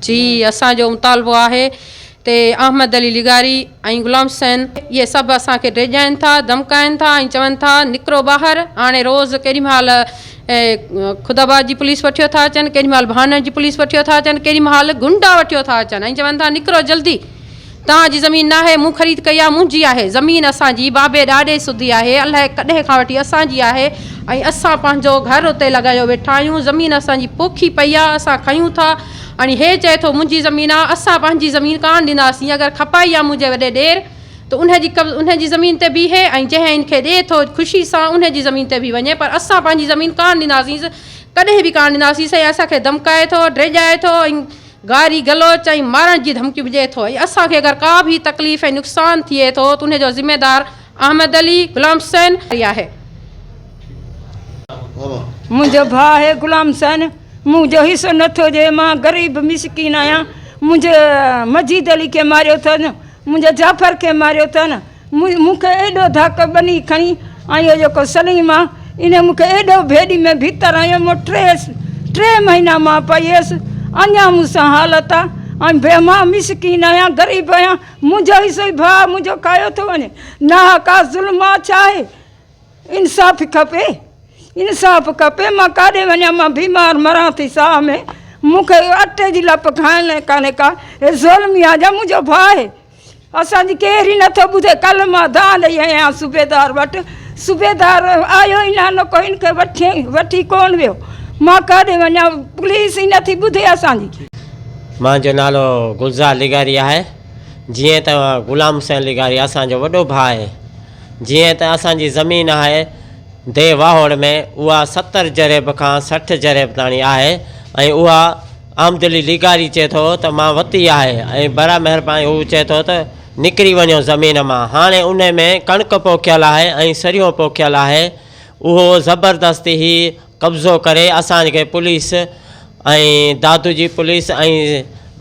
جي اسان جو مطالبو آهي تي احمد علي لغاري ۽ غلام حسين اهي سڀ اسان کي ڊيڄائين ٿا ڌمڪائين ٿا ۽ چون ٿا نڪرو ٻاهر هاڻي روز ڪيڏي مهل خدا آباد جي پوليس وٺيو ٿا اچن ڪيڏي مهل ڀانن جي پوليس وٺيو ٿا اچن ڪيڏي مهل گنڊا وٺيو ٿا اچن ۽ چون ٿا نڪرو جلدي توهان جي زمين ناهي مون خريد ڪئي آهي منهنجي آهي زمين اسان جي بابي ڏاڏي سڌي آهي الائي ڪڏهن کان وٺي اسان جي آهي ۽ اسان پنهنجو گهر اتي لڳايو ويٺا آهيون زمين اسان جي پوکي پئي آهي اسان کيون ٿا هاڻي هي چئي ٿو منهنجي زمين آهي اسان پنهنجي زمين ڪانه ڏينداسين اگر کپائي آهي منهنجي وڏي ڏير ته ان جي قبض ان جي زمين تي بيهي ۽ جنهن ان کي ڏئي ٿو خوشي سان ان جي زمين تي به وڃي پر اسان پنهنجي زمين ڪانه ڏينداسين ڪڏهن به ڪانه ڏينداسين ۽ اسان کي ڌمڪائي ٿو ڊيڄائي ٿو ۽ گاري گلوچ ۽ مارڻ جي ڌمڪيون به ڏئي ٿو ۽ اسان کي اگر ڪا به تڪليف ۽ نقصان ٿئي ٿو ته ان جو ذميدار احمد علي، غلام حسين آهي. منهنجو ڀاء آهي غلام حسين منهنجو حصو نٿو ڏئي مان غريب مسڪين آهيان منهنجي مجيد علي کي ماريو اٿن منهنجي جعفر کي ماريو اٿن مون کي ايڏو ڌڪ ٻني کڻي ۽ اهو جيڪو سليم آ ان مون کي ايڏو ڀيڏي ۾ ڀتر هنيو مون ٽي ٽي مهينا مان پئي هيس اڃا مون سان حالت آ ۽ بي مان مسڪين آهيان غريب آهيان منهنجو حصو ئي ڀاء منهنجو کايو ٿو وڃي ناحق آ ظلم آ ڇا آهي انصاف کپي انصاف کپي مان ڪاڏي وڃان مان بيمار مران ٿي ساهه ۾ مون کي اٽي جي لپ کائڻ لاء ڪانهي ڪا هي ظلمي آ جا منهنجو ڀاء آهي اسان جي ڪير ئي نٿو ٻڌي ڪلهه مان دانهن ڏئي آئي آهيان صوبيدار وٽ صوبيدار آيو ئي نه نه ڪو هن کي وٺي وٺي ڪون ويو مان ڪاڏي وڃان پوليس ئي نٿي ٻڌي اسان جي. مانجو نالو گلزار لغاري آهي جيئن ته غلام حسين لغاري اسان جو وڏو ڀاء آهي جيئن ته اسان جي زمين آهي ديهه واهوڙ ۾ اها 70 جريب کان 60 جريب تاڻي آهي ۽ اها احمد علي لغاري چئي ٿو ته مان وتي آهي ۽ برا مهرباني هو چئي ٿو ته نڪري وڃو زمين مان هاڻي انهي ۾ ڪڻڪ پوکيل آهي ۽ سريون پوکيل آهي اهو زبردستي هي قبضو ڪري اسان کي پوليس ۽ دادو جي پوليس ۽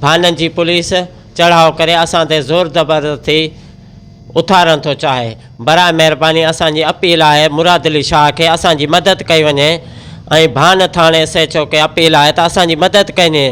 ڀانن جي پوليس چڙهاء ڪري اسان تي زور زبردستي اٿارڻ ٿو چاهي. براء مهرباني اسان جي اپيل آهي مراد علي شاهه کي اسان جي مدد ڪئي وڃي ۽ ڀان ٿاڻي ايس ايڇ او کي اپيل آهي ته اسان جي مدد ڪئي وڃي.